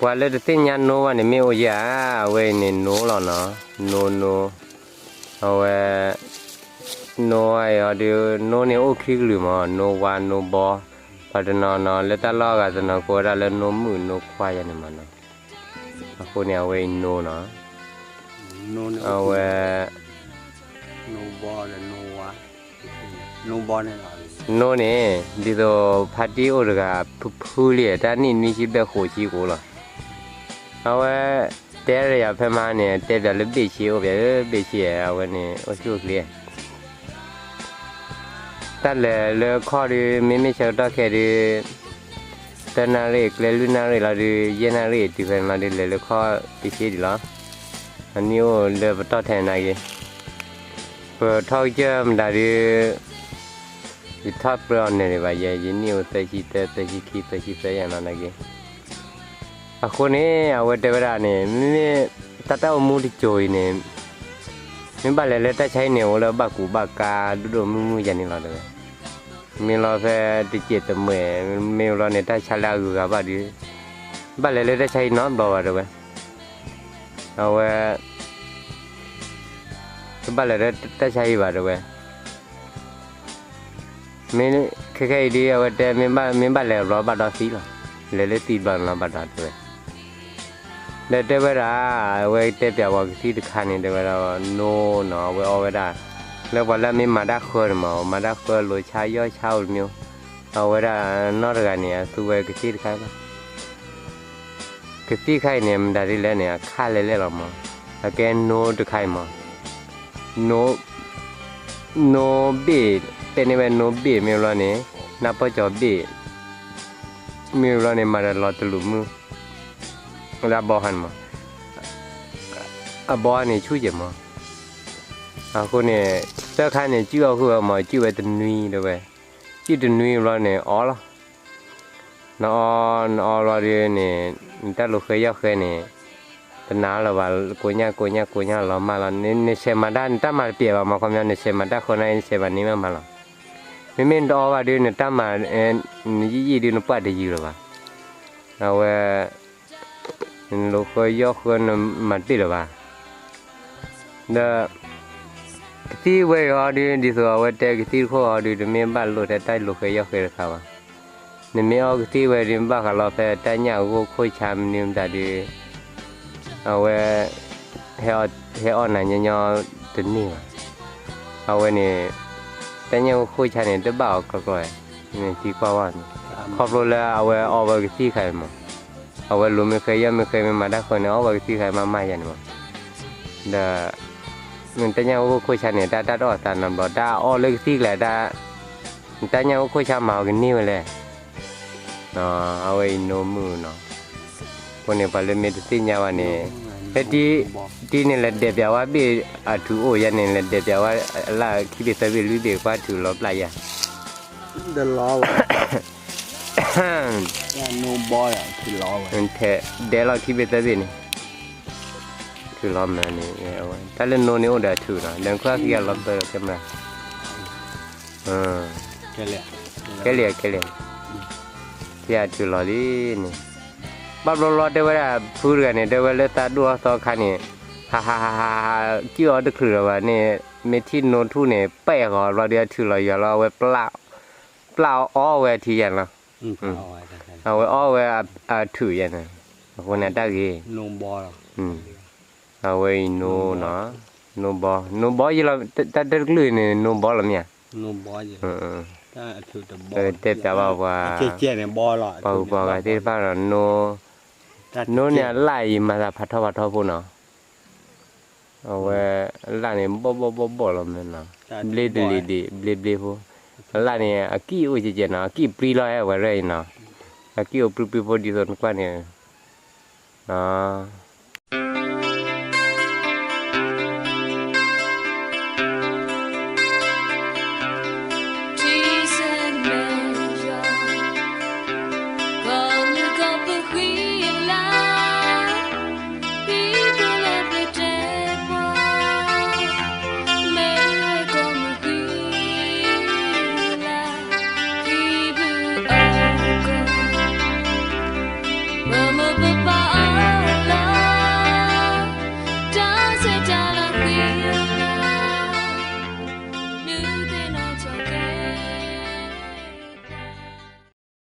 ပှၤလၢတသ့ၣ်ညါနိဘၣ်န့ၣ်မ့ၢ်အိၣ်ဧါ, အဝဲအံၤန့ၣ်နိလီၤနီၤ, နိနိ, အဝဲ, နိအံၤအီၤဒုး, နိန့ၣ်အိၣ်ခံကလုာ်မး, နိဝါနိဘီ, ပှၤတနီၤနီၤ လၢတၢ်လီၢ်အဂၤတနီၤကိးဝဲဒၣ်လၢနိမုၣ်နိခွါယၤန့ၣ်မးနီၤ, အဃိန့ၣ် အဝဲအံၤနိနီၤ, အဝဲ နိန့ၣ် ဒ်သိးဖါတံၢ်အိၣ်တဂၤ ဖုဖုလံ, တၢ်နံၣ်နွံဆံဘျဲၣ်ဃိးဆံကိးလီၤ. အဝဲတဲယၤဖဲမဟါန့ၣ် တဲပၠးလၢဘ့ၣ်ဆ့အိၣ်ပၠးဧၢ, ဘ့ၣ်ဆ့ဧၢ, အဝဲန့ၣ်အိၣ်ဆူၣ်အိၣ်ချ့ တၢ်လဲၤလၢခီၣ်ဒုး မ့မ့ၢ်ဆၢကတီၢ်ခဲအံၤဒုး သၢနၣ်ရံၣ် ကျဲလွံၢ်နၣ်ရံၣ်လီၤဒုး ယဲၢ်နၣ်ရံၣ်တုၤဖဲန့ၣ်လီၤဒုး လဲၤလၢခီၣ်တဆ့ဒံးလီၤ. အနံၣ်အိၣ်လၢပတီၢ်ထဲန့ၣ်က့ၤ ပထီၣ်ကစၢၢ်မတၤဒုး ယထီၣ်ပြၢအီၤနဲၣ်ဒံးဘၣ်ယဲ, ယနံၣ်အိၣ်သၢဆံသၢ သၢဆံခံ သၢဆံသၢယဲၢ်နီၤနာ်က့ၤ. အဃိန့ၣ် အဝဲတဲဝဲဒၣ်န့ၣ် မ့မ့ၢ်တၢ်တၢ်အိၣ်မူတစိၤအံၤန့ၣ် မ့ၢ်ဘၣ်လဲၤလၢတၢ်ဆါဟံၣ်န့ၣ် အိၣ်လၢဘၣ်ကူးဘၣ်ကါဒိၣ်ဒိၣ်မုၢ်မုၢ်ယၤန့ၣ်လီၤတဲဝဲ. မ့ၢ်လီၤဖဲတစဲးတမှဲး မ့ၢ်လီၤန့ၣ် တၢ်ဆါလၢအဂုၤအဂၤဘၣ်ဒီး ဘၣ်လဲၤလၢတၢ်ဆါဟံၣ်နီတဘျီဘၣ်တဲဝဲ. အဝဲ တဘၣ်လဲၤလၢတၢ်ဆါဟံၣ်ဘၣ်တဲဝဲ. မ့ၢ်ခဲခဲအံၤဒ်အဝဲတဲ မ့ၢ်ဘၣ်လဲၤတဘျီဘၣ်ဒီသံလီၤ. လဲၤလၢသံတဘျီန့ၣ်လီၤဘၣ်ဒီးတဲဝဲ. ဒီးတဲဝဲဒၣ် အဝဲတဲပၠးပှၤကသံၣ်တခါန့ၣ် တဲဝဲဒၣ် နိနီၤ အဝဲအီၣ်ဝဲဒၣ် လၢပှၤလၢအမ့ၢ်မၤတၢ်ဃၢန့ၣ်မး မၤတၢ်ဃၢ လိၤဆါယီၢ်ဆါအိၣ်တမံၤ အဝဲဒၣ်နီၢ်တဂၤန့ၣ် အသူဝဲကသံၣ်တခါလီၤ. ကသံၣ်တခါအံၤန့ၣ် မတၤဒ်လဲၣ်န့ၣ် အခါလဲၣ်လဲၣ်လီၤမး. အကဲနိတခါအံၤမး. နိ နိဘ့ၣ် တဲန့ၢ်ဝဲနိဘ့ၣ်မ့ၢ်ဘျီန့ၣ် နၢ်ပၢၢ်ကၠီၤဘ့ၣ် မ့ၢ်ဘျီန့ၣ် မၤဒီးလီၤတလူးမုၢ် လၢအဘီခါန့ၣ်မး. အဘီန့ၣ်ဆူၣ်ကဲၤမး. အဃိန့ၣ် သၢခါန့ၣ် စုၣ်အီၣ်ဃုာ်ဝဲမး စုၣ်ဝဲတနွံတဲဝဲ. စုၣ်တနွံဘျီန့ၣ် အီလီၤ. နအီ နအီဘျီဒုးန့ၣ် နတၢ်လူၤဃဲယီၢ်ဃဲန့ၣ် တနာ်လၢၤဘၣ် ကိးညၣ်ကိးညၣ်ကိးညၣ်လီၤမၢ်လီၤ. နဆဲးမၤတၢ် နတၢ်မၤတပျဲဘၣ်မး ခီပညီ နဆဲးမၤတၢ်ဃီန့ၣ် နဆဲးမၤန့ၢ်မးမးလီၤ. မ့မ့ၢ်နတအီဘၣ်ဒုး နတၢ်မၤ နယံာ်ယံာ်ဒုး နပှၢ်တယုာ်လၢၤဘၣ်. အဝဲ နလူၤဃဲယီၢ်ဃဲ နမၤတပျဲလၢၤဘၣ်. ဒီး ကသံၣ်ဝဲအံၤဟီဒုး ဒ်သိးအဝဲတဲကသံၣ်တခိၣ်ဟီဒုး တမ့ၢ်ဘၣ်လိာ်ထဲတၢ်လူၤဃဲယီၢ်ဃဲတခါဘၣ်. နမ့ၢ်အီကသံၣ်ဝဲဒုး ဘၣ်ဃးလီၤဖဲတၢ်ညၣ်အခိၣ်ဆါမနုၤမတၤဒုး အဝဲ ဟဲအီၣ်နၤညီညီတန့ၢ်ဘၣ်. အဝဲန့ၣ် တၢ်ညၣ်အခိၣ်ဆါန့ၣ် တဘၣ်အီၤကျီကျီ နသံကွၢ်ဝဲန့ၣ် ခီဖျိလၢအဝဲအီဝဲကသံၣ်တခါအံၤမး. အဝဲလူၤမ့ၢ်ဃဲယီၢ်မ့ၢ်ဃဲမ့ၢ်မၤတၢ်ဃီန့ၣ် အီဝဲကသံၣ်တခါအံၤမးမးယၤန့ၣ်မး. ဒီး တၢ်ညၣ်အခိၣ်ဆါန့ၣ် တၢ်တၢ်တအီၣ်သးနီတဘျီ တၢ်အီလၢကသံၣ်ကျါ တၢ် တၢ်ညၣ်အခိၣ်ဆါမၤအီၤကန့ၢ်ဝဲလဲၣ်. အဝဲအံၤနိမုၣ်နီၤ. အဃိန့ၣ် ပှၤလၢမ့ၢ်တသ့ၣ်ညါဘၣ်န့ၣ် ဖဲတံၤန့ၣ် လဲၤဒဲးပၠးဝဲဘ့ၣ်အထုးအိၣ်ယဲန့ၣ် လဲၤဒဲးပၠးဝဲအလၢခံဘ့ၣ်သၢဘ့ၣ်လွံၢ်ဘ့ၣ် ကွၢ်ထုးလီၤပျၢ်ယၤ ဒဲးလီၤခံဘ့ၣ်သၢဘ့ၣ်န့ၣ် ထုးလီၤမၢ်န့ၣ် တၢ်လၢနိန့ၣ်အိၣ်ဒီးအထုးနီၤ ဒီးနခွါခံဂၤလီၤပၢၢ်လီၤခဲမရၤ ခဲလၢာ် ခဲလၢာ် ထံၣ်အထုးလီၤလံန့ၣ် ဘၣ်ဘျီဘျီတဲဝဲဒၣ် ဖုတဂၤန့ၣ် တဲဝဲလၢသးဒိၣ်အသီခါန့ၣ် ဟးဟးဟးဟး စုၣ်အီၤတချုးလၢၤဘၣ်န့ၣ် မ့ၢ်ထံၣ်နိထူၣ်န့ၣ် ပဲာ်ဃီၤဘျီဒီးအထုးလီၤယွၤလီၤ အဝဲ ပျၢ်အီၣ်ဝဲအထံယဲၢ်လီၤ အဝဲအီၣ်ဝဲအထုးယဲၢ်န့ၣ် အဃိန့ၣ်တၢ်ဂ့ၤ အဝဲအံၤနိနီၤ နိဘီ နိဘီယလီၤ တၢ်တကလုာ်န့ၣ် နိဘီလီၤမ့ၢ်ဧါ တဲပၠးဘၣ်ပှၤ ပှၤဂုၤပှၤဂၤသ့ၣ်တဖၣ်ဒီး နိန့ၣ်အလၣ်အံၤမၤသးဖးထီဖးထီဖိနီၤ အဝဲ အလၣ်န့ၣ် ဘီၣ်ဘီၣ်ဘီၣ်ဘီၣ်လီၤမ့ၢ်နီၤ ဘျ့တလံၤဒံး ဘျ့ဘျ့ဖိ အလၣ်န့ၣ် အကံၣ်အိၣ်ကဲကဲနီၤ အကံၣ်ပျံၤလီၤဟဲဝဲရၢ်အံၤနီၤ အကံၣ်အိၣ်ပျံၤပျံၤဖိဒ်သိးနကွၢ်န့ၣ် နီၤ